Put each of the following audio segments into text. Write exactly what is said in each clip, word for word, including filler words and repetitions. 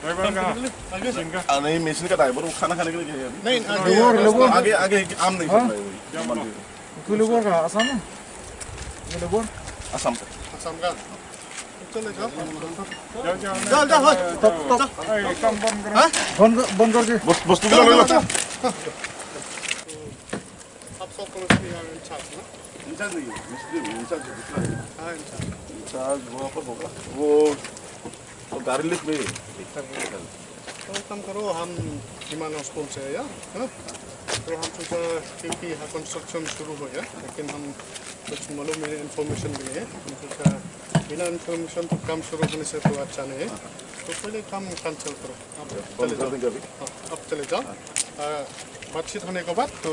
नहीं, मशीन का ड्राइवर वो खाना खाने के लिए गया है अभी। नहीं, आगे, आगे, आगे, आगे, हम नहीं हाँ? पकड़े हुए। तू लोगों का आसाम है? ये लोगों? आसाम का। आसाम का। चले जाओ। जाओ, जाओ, जाओ, जाओ। तब, तब। ए, काम बंद करो। हाँ? बंद, बंद कर दे। बस, बस, तू लोग, लोग। आप सब पुलिस के यहाँ इंचार्ज ना? इंचार्ज नहीं है, मिस्त्री है, इंचार्ज है, दूसरा है। हाँ, इंचार्ज। इंचार्ज वहाँ पर होगा। वो, वो गाड़ी लिस्ट में है। तो एक काम करो, हम हिमा नोंगपोंग से है, या? हाँ? तो हम सोचा, क्योंकि यहाँ कंस्ट्रक्शन शुरू हो गया, लेकिन हम कुछ मालूम है, इन्फॉर्मेशन भी नहीं है। हम सोचा, बिना इन्फॉर्मेशन तो काम शुरू होने से तो अच्छा नहीं है। तो पहले काम कैंसिल करो। आप चले जाओ। हाँ, आप चले जाओ। आ, बातचीत होने के बाद तो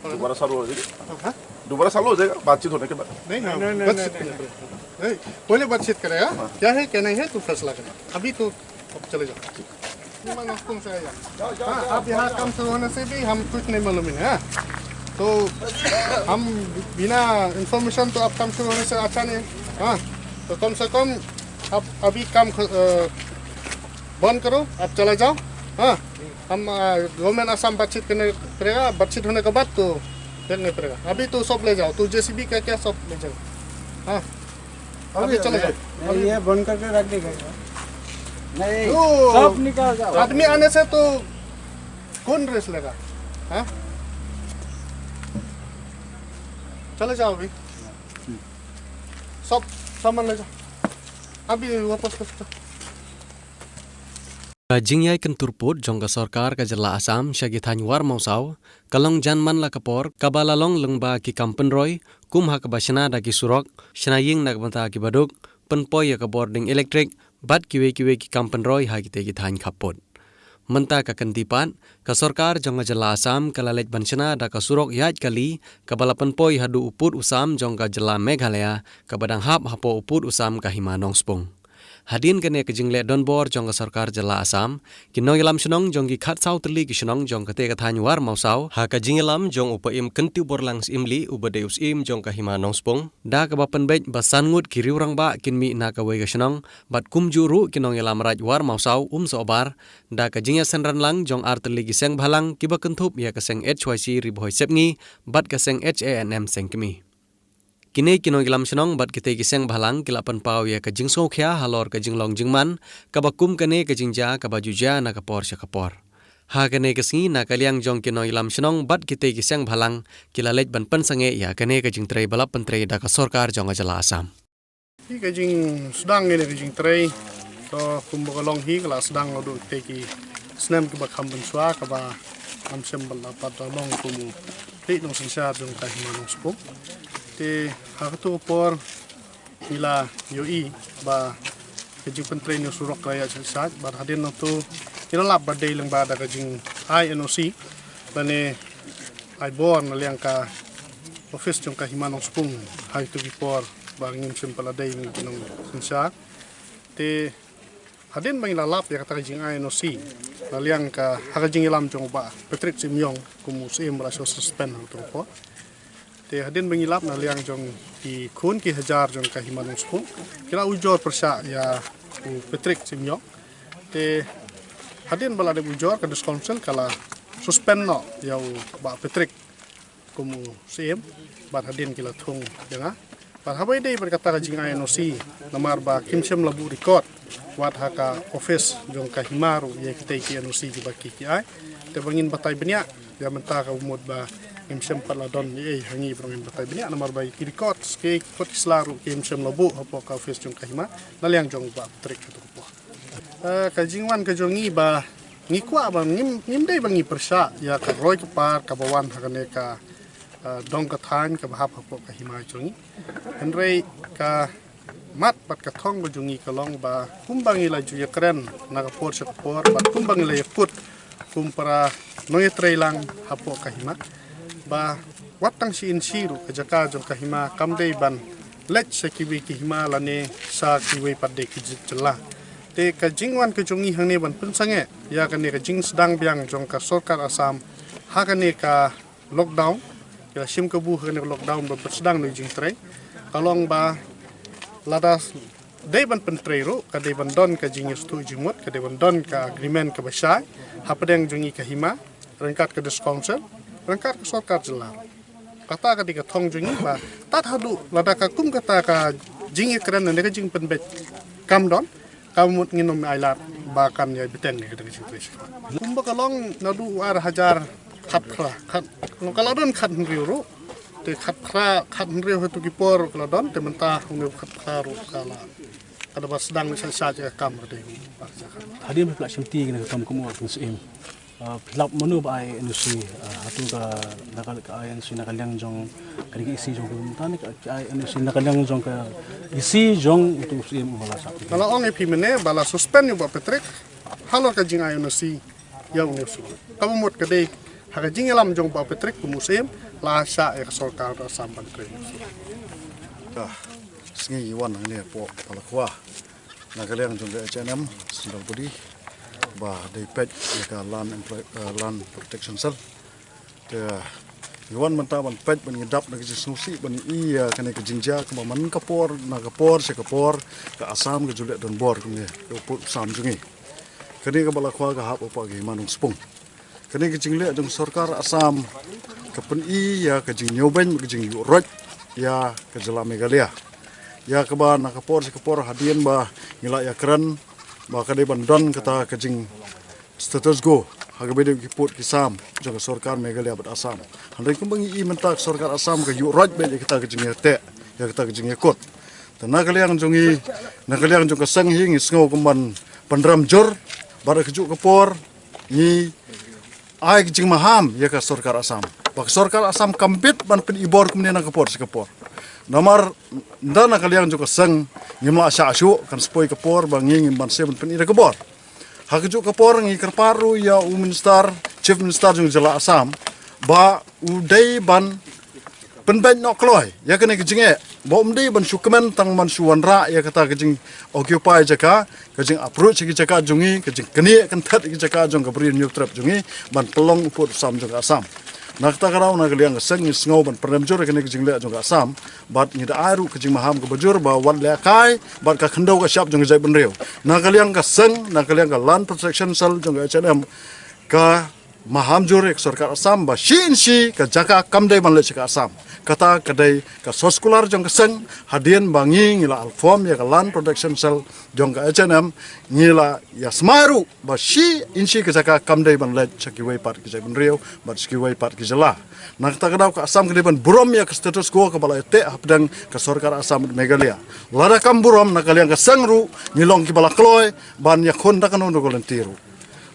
दोबारा चालू हो जाएगी। हाँ, हाँ। दोबारा चालू हो जाएगा बातचीत होने के बाद। नहीं, हाँ, नहीं, नहीं, बातचीत नहीं, नहीं। नहीं, पहले बातचीत करेगा। हाँ। क्या है, क्या नहीं है, तो फैसला करें। अभी तो आप चले जाओ। हिमा नोंगपोंग से आया। हाँ, आप यहाँ काम शुरू होने से भी हम कुछ नहीं मालूम है, हाँ? तो हम बिना इन्फॉर्मेशन तो आप काम शुरू होने से अच्छा नहीं, हाँ? तो कम से कम आप अभी काम ख-, अ, बंद करो, आप चला जाओ, हाँ? हम, अ, गवर्नमेंट आसाम बातचीत करने पड़ेगा, बातचीत होने के बाद तो देखने पड़ेगा। अभी तो सब ले जाओ, तो जेसीबी का क्या सब ले जाओ, हाँ? अभी चले जाओ। नहीं, अभी ये बंद करके रख देगा। नहीं, तो सब निकाल जाओ। आदमी आने से तो कौन रेस्ट लेगा? हाँ? चले जाओ अभी। सब सामान ले जाओ। अभी वापस कर दो। Ka jingïai kyntur pud jong ka sorkar ka jylla Assam sha ki thaiñ War Mawsaw, ka long jan man la ka por, kaba la long lyngba ki kam pynroi, kum ha kaba shna da ki surok, shna ïing na ka bynta ki baduk, pynpoi ïa ka bording elektrik, bad kiwei kiwei ki kam pynroi ha kitei ki thaiñ khappud. Mynta ka kynti pat, ka sorkar jong ka jylla Assam ka la leit ban shna da ka surok ïaid kali, kaba la pynpoi haduh u pud u sam jong ka jylla Meghalaya, kaba dang hap hapoh u pud u sam ka Hima Nongspung. Hadien kane ka jingleh donbor jong ka sorkar jylla Assam, ki nongïalam shnong jong ki khatsaw tylli ki shnong jong kata ka thaiñ War Mawsaw, ha ka jingïalam jong u Paiem Kyntiew Borlang Syiemlieh uba dei u Syiem jong ka Hima Nongspung, da kaba pynbeit ba san ngut ki riew rangbah kin mih na kawei ka shnong, bad kumjuh ruh ki nongïalam raid War Mawsaw Umsohbar, da ka jingïasynran lang jong ar tylli ki seng bhalang kiba kynthup ïa ka seng H Y C Ri Bhoi Sepngi, bad ka seng H A N M Sengkmie. Kine ki nongïalam shnong bad kitei ki seng bhalang ki la pynpaw ïa ka jingsngewkhia halor ka jinglong jingman, kaba kum kane ka jingjia kaba ju jia na ka por sha ka por. Ha kane ka sngi na ka liang jong ki nongïalam shnong bad kitei ki seng bhalang, ki la leit ban pynsangeh ïa kane ka jingtrei ba la pyntrei da ka sorkar jong ka jylla Assam. Hi ka jingsdang ïa ka jingtrei, to kumba ka long hi ka la sdang naduh kitei ki snem kiba kham mynshuwa kaba ngam shem ba la pat da long kum u phi nongsynshar jong ka Hima Nongspung. Te ha kato ka por ngi la ïohi ba ka jingpyntrei ïa u surok ka la ïaid shait shait, bad hadien nangto ngi la lap ba dei lyngba da ka jingai N O C lane ai bor na liang ka office jong ka Hima Nongspung ha kito ki por ba ngim shym pat la dei ngi ki nongsynshar. Te hadien ba ngi la lap ïa kata ka jingai N O C na liang ka, ha ka jingïalam jong u Bah Patrick Syiemiong kum u Syiem ba la shu suspend ha kato ka por. Te hadien ba ngi lap na liang jong ki khun ki hajar jong ka Hima Nongspung, ki la ujor pyrshah ïa u Patrick Syiemiong. Te hadien ba la dep ujor, ka District Council ka la suspend noh ïa u Bah Patrick kum u Syiem, bad hadien ki la thung ïa nga. Bad haba ïadei bad kata ka jingai N O C, namar ba kim shym la buh record wat ha ka office jong ka Hima ruh ïa kitei ki N O C kiba ki, ki ai. Te ba ngin batai bniah ïa mynta ka mut ba ngim shym pat la don ei ei ha ngi ba ngin batai bniah, namar ba ki record kiei ki kot ki sla ruh kim shym la buh hapoh ka office jong ka Hima na liang jong u Bah Patrick kato ka por. Eh, ka jingwan ka jong ngi ba ngi kwah ba ngim, ngim dei ba ngi pyrshah ïa ka roi ka par kaba wan ha kane ka, eh, dong ka thaiñ kaba hap hapoh ka Hima jong ngi. Hynrei ka mat bad ka thong ka jong ngi ka long ba kumba ngi la ju ïakren na ka por sha ka por, bad kumba ngi la ïakut kum para nongïatreilang hapoh ka Hima, ba wat tang shi inshi ruh ka jaka jong ka Hima kam dei ban leit sha kiwei ki Hima lane sha kiwei pat de ki jylla. Te ka jingwan ka jong ngi hangne ban pynsangeh ïa kane ka jingsdang biang jong ka sorkar Assam ha kane ka lockdown, ki la shim kabu ha kane ka lockdown ban pynsdang ïa ka jingtrei, ka long ba lada Dei ban pyntrei ruh, ka dei ban don ka jingïasyllok jingmut, ka dei ban don ka agreement kaba shai hapdeng jong ngi ka hima, ryngkat ka District Council, ryngkat ka sorkar jylla. Kata ka dei ka thong jong ngi ba tad haduh lada ka kum kata ka jingïakren ne ka jingpynbeit kam don, ka mut ngin ym ailad ba kan ïai bteng ne ka dei ka jingtrei. Kumba ka long naduh u ar hajar khatphra, khat, long ka la don khathynriew ruh. Te khatphra, khathynriew ha tu ki por ka la don, te mynta une u khatphra ruh ka la, ka da ba sdang ne sha sha ka kam ka dei u ar hajar khat. Hadien ba phi la shimti kane ka kam kum u syiem, ah, phi lap mano ba ai N O C, ah, hato ka, na ka, ka ai N O C na ka liang jong ka D C jong ka mynta ne ka, ka ai N O C na ka liang jong ka D C jong utu u syiem u ba la sah. Ba la ong ïa phi mynne ba la suspend ïa u Bah Patrick halor ka jingai N O C ïa une u syiem. Kaba mut ka dei ha ka jingïalam jong u Bah Patrick kum u syiem, la shah ïa ka sorkar Assam ban trei. Ah, sngi wan hangne hapoh Palakhwa na ka liang jong ka H N M Central Body ba dei peit ïa ka Land Employ-, eh, Land Protection Cell. Te ngi wan mynta ban peit ban ïadap na ka jingsngewsih ban ïohi ïa kane ka jingjia kaba man ka por na ka por sha ka por ka Assam ka ju leh donbor kumne ïa u pud u sam jong ngi. Kane ka Palakhwa ka hap hapoh ka Hima Nongspung. Kane ka jingleh jong sorkar Assam ka pyni ïa ka jingñiewbeiñ, ka jingïuhroit ïa ka jylla Meghalaya. Ïa kaba na ka por sha ka por hadien ba ngi la ïakren ba ka dei ban don kata ka jing status quo ha kaba ïadei ki pud ki sam jong ka sorkar Meghalaya bad Assam. Hynrei kumba ngi i mynta ka sorkar Assam ka ïuhroit beit ïa kata ka jingïateh, ïa kata ka jingïakut. Te na ka liang jong ngi, na ka liang jong ka seng hi ngi sngew kum ban pynrem jur bad ha kajuh ka por ngi ai ka jingmaham ïa ka sorkar Assam ba ka sorkar Assam kam bit ban pynibor kumne na ka por sha ka por. Namar ynda na ka liang jong ka seng ngim lah shah shuh, kan sa poi ka por ba ngi ngim banse ban pyni da ka bor. Ha kajuh ka por ngi kyrpad ruh ïa u minister, chief minister jong ka jylla Assam ba u dei ban pynbeit noh kloi ïa kane ka jingeh ba um dei ban shu kmen tang ban shu wanrah ïa kata ka jing occupy jaka, ka jing approach ïa ki jaka jong ngi, ka jingknieh kynthet ïa ki jaka jong ka Bri Hynñiewtrep jong ngi ban pynlong u pud u sam jong ka Assam. Na kata ka daw na ka liang ka seng ngi sngew ban pynrem jur ïa kane ka jingleh jong ka Assam bad ngi da ai ruh ka jingmaham kaba jur ba wat lehkai bad ka khyndew ka shyiap jong ka jaitbynriew. Na ka liang ka seng, na ka liang ka Land Protection Cell jong ka H N M ka maham jur ïa ka sorkar Assam ba shi inshi ka jaka kam dei ban leit sha ka Assam. Kata ka dei ka soskular jong ka seng, hadien ba ngi ngi la form ïa ka Land Protection Cell jong ka H N M, ngi la ïa smai ruh ba shi inshi ka jaka kam dei ban leit sha kiwei pat ki jaitbynriew bad sha kiwei pat ki jylla. Na kata ka daw ka Assam ka dei ban burom ïa ka status quo kaba la ïateh hapdeng ka sorkar Assam bad Meghalaya. Lada kam burom na ka liang ka seng ruh ngi long kiba la kloi ban ïakhun da kano kano ka lynti ruh.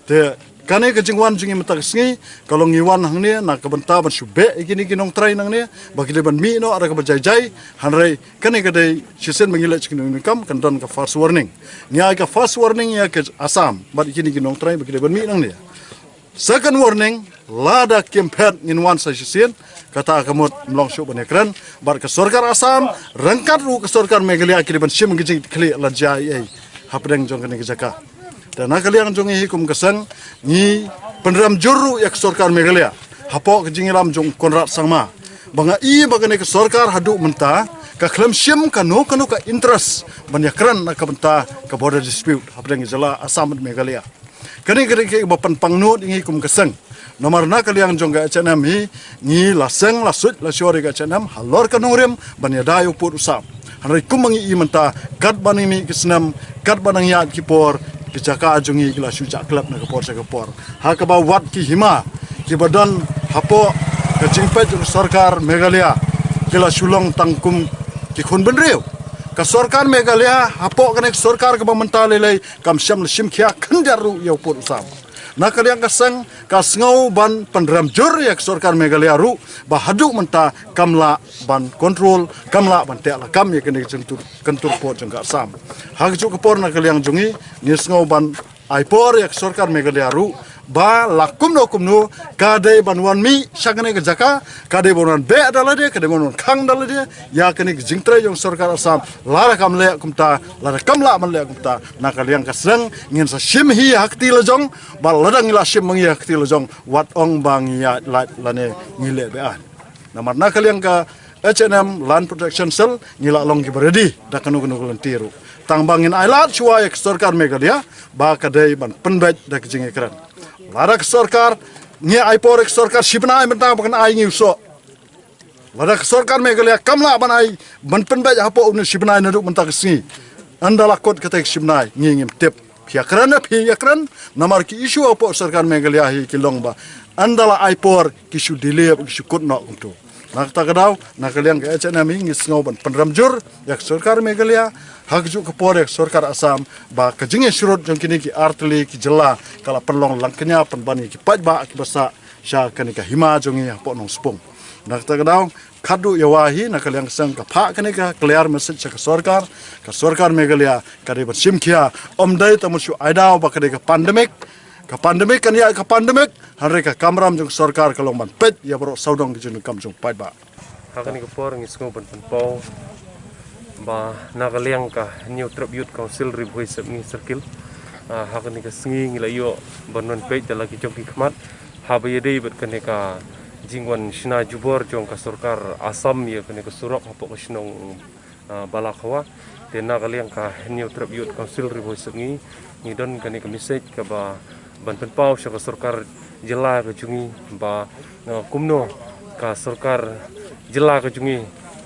Te kane ka jingwan jong ngi mynta ka sngi ka long ngi wan hangne na ka bynta ban shu beh ïa kine ki nongtrei nangne ba ki dei ban mih noh da kaba jai jai, hynrei kane ka dei shisien ba ngi leh sha kine ki nongtrei kam, kan don ka first warning. Ngi ai ka first warning ïa ka Assam bad ïa kine ki nongtrei ba ki dei ban mih nangne. Second warning, lada kim phet ngin wan sa shisien, kata ka mut ym long shuh ban ïakren bad ka sorkar Assam ryngkat ruh ka sorkar Meghalaya ki dei ban shim ka jingkitkhlieh lada jia ei ei hapdeng jong kane ka jaka. Te na ka liang jong ngi hi kum ka seng ngi pynrem jur ruh ïa ka sorkar Meghalaya hapoh ka jingïalam jong Conrad Sangma ba nga i ba kane ka sorkar haduh mynta ka khlem shim kano kano ka interest ban ïakren na ka bynta ka border dispute hapdeng ka jylla Assam bad Meghalaya. Kane ka dei kaba pynpang nud ïa ngi kum ka seng. Namar na ka liang jong ka H N M hi ngi la seng la suit la shor ïa ka H N M halor ka nongrim ban ïada ïa u pud u sam. Hynrei kumba ngi i mynta katba nang mih ki snem, katba nang ïaid ki por, ki jaka jong ngi ki la shu jah klep na ka por sha ka por. Ha kaba wat ki hima kiba don hapoh ka jingpeit jong ka sorkar Meghalaya ki la shu long tang kum ki khun bynriew. Ka sorkar Meghalaya hapoh kane ka sorkar kaba mynta lei lei kam shym la shim khia khyndiat ruh ïa u pud u sam. Na ka liang ka seng ka sngew ban pynrem jur ïa ka sorkar Meghalaya ruh ba haduh mynta kam lah ban control, kam lah ban teh lakam ïa kane ka kyntur, kyntur pud jong ka Assam. Ha kajuh ka por na ka liang jong ngi ngi sngew ban ai por ïa ka sorkar Meghalaya ruh ba la kumno kumno ka dei ban wan mih sha kane ka jaka, ka dei ban wan beh da lade, ka dei ban wan khang da lade ïa kane ka jingtrei jong sorkar Assam. Lada kam leh kumta, lada kam lah ban leh kumta, na ka liang ka seng ngin sa shim hi ha kti la jong. Bad lada ngi la shim ma ngi ha kti la jong, wat ong ba ngi ïaid lait lane ngi leh be-aiñ. Namar na ka liang ka H N M Land Protection Cell ngi la long kiba ready da kano kano ka lynti ruh. Tang ba ngin ai lad shuwa ïa ka sorkar Meghalaya ba ka dei ban pynbeit da ka jingïakren. Lada ka sorkar, ngi ai por ïa ka sorkar shi bnai mynta ba kan ai ngi u soh. Lada ka sorkar Meghalaya kam lah ban ai ban pynbeit hapoh une u shi bnai naduh mynta ka sngi, ynda la kut kata ka shi bnai, ngi ngim tip. Phi ïakren ne phi ïakren, namar ki issue hapoh sorkar Meghalaya hi ki long ba ynda la ai por ki shu delay, ki shu kut noh kumto. Na kata ka daw, na ka liang ka H N M hi ngi sngew ban pynrem jur ïa ka sorkar Meghalaya. Ha kajuh ka por ïa ka sorkar Assam, ba ka jingïasyrut jong kine ki artylli ki jylla ka la pynlong langkñia pynban ïa ki paidbah kiba sah sha kane ka hima jong ngi hapoh Nongspung. Na kata ka daw, khadduh ïa wa hi, na ka liang ka seng ka phah kane ka clear message sha ka sorkar, ka sorkar Meghalaya ka dei ban shim khia, ym dei tang ban shu ai daw ba ka dei ka pandemic. Ka pandemic kan ïaid ka pandemic, hynrei ka kamram jong ka sorkar ka long ban peit ïa baroh sawdong ki jingdonkam jong paidbah. Ha kane ka por ngi sngew ban pynpaw ba na ka liang ka Hynñiewtrep Youth Council Ri Bhoi Sepngi Circle, ah, ha kane ka sngi ngi la ïoh ban wan peit da la ki jong ki khmat haba ïadei bad kane ka jingwan shna jubor jong ka sorkar Assam ïa kane ka surok hapoh ka shnong, ah, Balakhawa. Te na ka liang ka Hynñiewtrep Youth Council Ri Bhoi Sepngi ngi don kane ka message kaba ban pynpaw sha ka sorkar jylla ka jong ngi ba, ah, kumno ka sorkar jylla ka jong ngi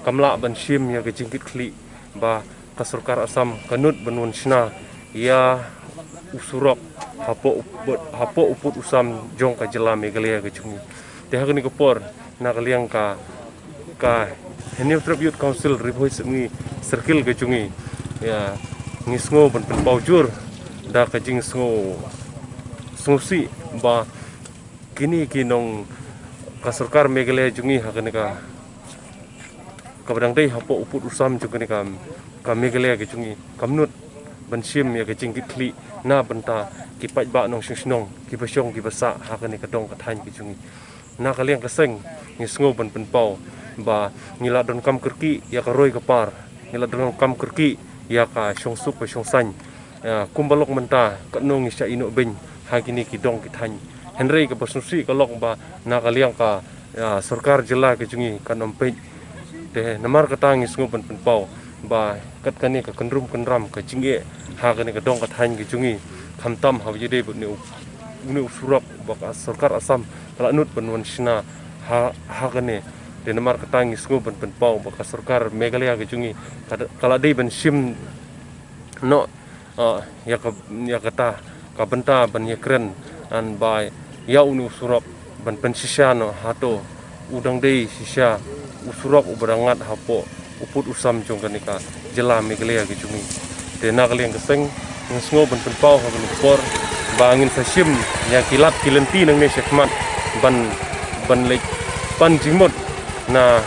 kam lah ban shim ïa ka jingkitkhlieh ba ka sorkar Assam ka nud ban wan shna ïa u surok hapoh u pud, hapoh u pud u sam jong ka jylla Meghalaya ka jong ngi. Te ha kane ka por na ka liang ka, ka Hynñiewtrep Youth Council Ri Bhoi Sepngi Circle ka jong ngi, ïa, ngi sngew ban pynpaw jur da ka jingsngew, sngewsih ba kine ki nong ka sorkar Meghalaya jong ngi ha kane ka, kaba dang dei hapoh u pud u sam jong kane ka, ka Meghalaya ka jong ngi kam nud ban shim ïa ka jingkitkhlieh na bynta ki paidbah nongshong shnong kiba shong kiba sah ha kane ka dong ka thaiñ ka jong ngi. Na ka liang ka seng ngi sngew ban pynpaw ba ngi la donkam kyrkieh ïa ka roi ka par, ngi la donkam kyrkieh ïa ka shongsuk ka shongsaiñ. Ah, kumba lok mynta katno ngi shah ïehnoh beiñ ha kine ki dong ki thaiñ. Hynrei kaba sngewsih ka lok ba na ka liang ka, ah, sorkar jylla ka jong ngi kan ym peit. Te namar kata ngi sngew ban pynpaw ba kat kane ka kynrum kynram ka jingeh ha kane ka dong ka thaiñ ka jong ngi, khamtam haba ïadei bad une u, une u surok ba ka sorkar Assam ka la nud ban wan shna ha, ha kane. Te namar kata ngi sngew ban pynpaw ba ka sorkar Meghalaya ka jong ngi ka, ka la dei ban shim noh, ah, ïa ka, ïa kata ka bynta ban ïakren ngan ba ïa une u surok ban pynshisha noh hato u dang dei shisha u surok uba dang ngat hapoh u pud u sam jong kane ka jylla Meghalaya ka jong ngi. Te na ka liang ka seng ngi sngew ban pynpaw ha kane ka por ba ngin sa shim ïa ki lad ki lynti nangne shakhmat ban, ban leit pan jingmut na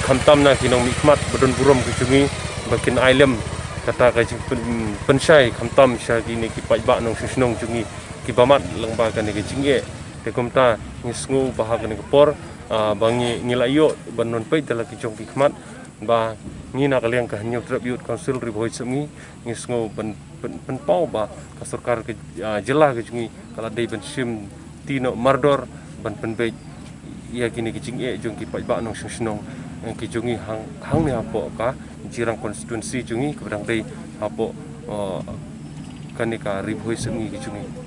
khamtam na ki nongmihkhmat ba don burom ka jong ngi ba kin ai lem kata ka jingpyn-, pynshai khamtam sha kine ki paidbah nongshong shnong jong ngi kiba mad lyngba kane ka jingeh. Te kumta ngi sngew ba ha kane ka por, ah, ba ngi, ngi la ïoh ban wan peit da la ki jong ki khmat ba ngi na ka liang ka Hynñiewtrep Youth Council Ri Bhoi Sepngi ngi sngew ban pyn-, pynpaw ba ka sorkar ka, ah, jylla ka jong ngi ka la dei ban shim ti noh mardor ban pynbeit ïa kine ki jingeh jong ki paidbah nongshong shnong, eh, ki jong ngi hang, hangne hapoh ka Jirang constituency jong ngi kaba dang dei hapoh, eh, kane ka Ri Bhoi Sepngi ka jong ngi.